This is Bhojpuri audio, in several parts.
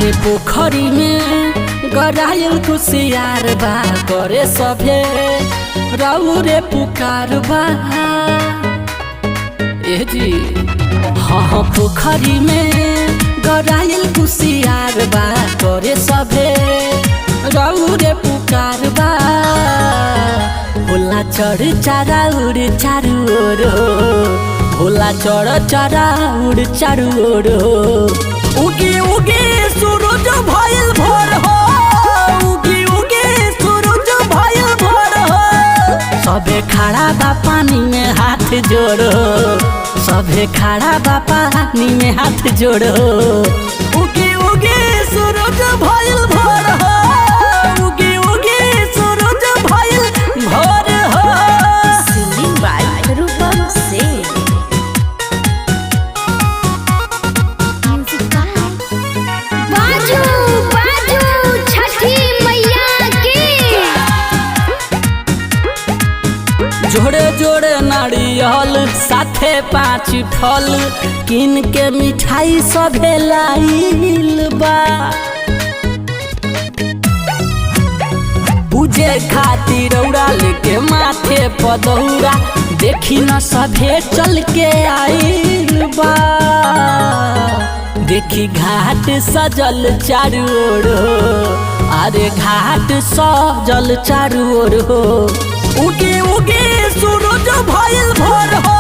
अरे पोखरी में गरायल कुसियार बा, करे सभे रौरे पुकार बा। ए जी हाँ हाँ, पोखरी में गरायल कुसियार बा, करे सभे रौरे पुकार बा। होला चढ़ चारा उड़ चारू ओर हो, होला चढ़ चारा उड़ चारू ओर हो। उगी उगी सूरज भइल भोर हो, उगी उगी सूरज भइल भोर हो। सबे खड़ा बा पानी में हाथ जोड़ो, सबे खड़ा बा पानी में हाथ जोड़ो। उगी उगी सूरज भइल भोर हो, उगी उगी सूरज भइल भोर हो। Singing by Rupam Singh. Music by बाजू बाजू छठी मैया की। जोड़े जोड़े नारियल साथे पाँच फल, किन के मिठाई सभे लाइल बा। पूजे खातिर रौरा लेके माथे पदौरा, देखी न सभे चल के आइल बा। देखी घाट सजल चारू ओर हो, अरे घाट सजल चारू ओर हो। उगी उगी सूरज भइल भोर हो,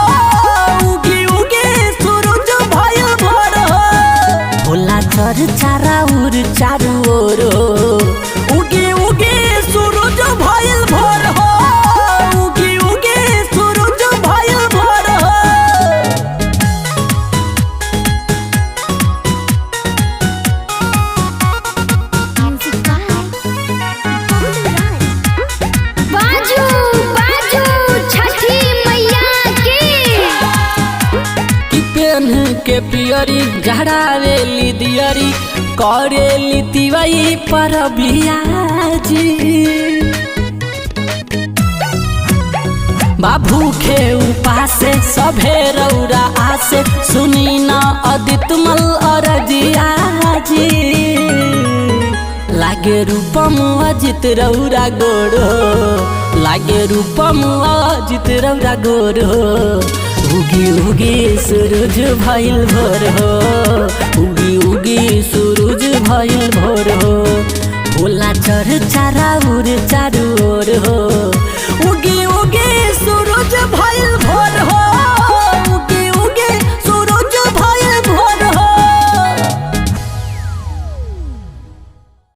उगी उगी सूरज भइल भोर हो। होला चर चारा उर चारू ओर हो, उगी उगी सूरज भइल भोर हो, उगी उगी सूरज भइल भोर हो। म्यूजिक बाय बाजू बाजू छठी मैया की। कि पेन के पियरी गहरावेली दियरी, करेली तिवई पर बियाजी। बाबू के उपासे सभे रौरा आसे, सुनी न अदितमल अरजिया जी। लागे रूपम अजित रौरा गोरो, लागे रूपम अजित रौरा गोरो। उगी उगी सूरज भइल भोर हो, उगी उगी सूरज भइल भोर हो। होला चर चारा उर चारू ओर हो,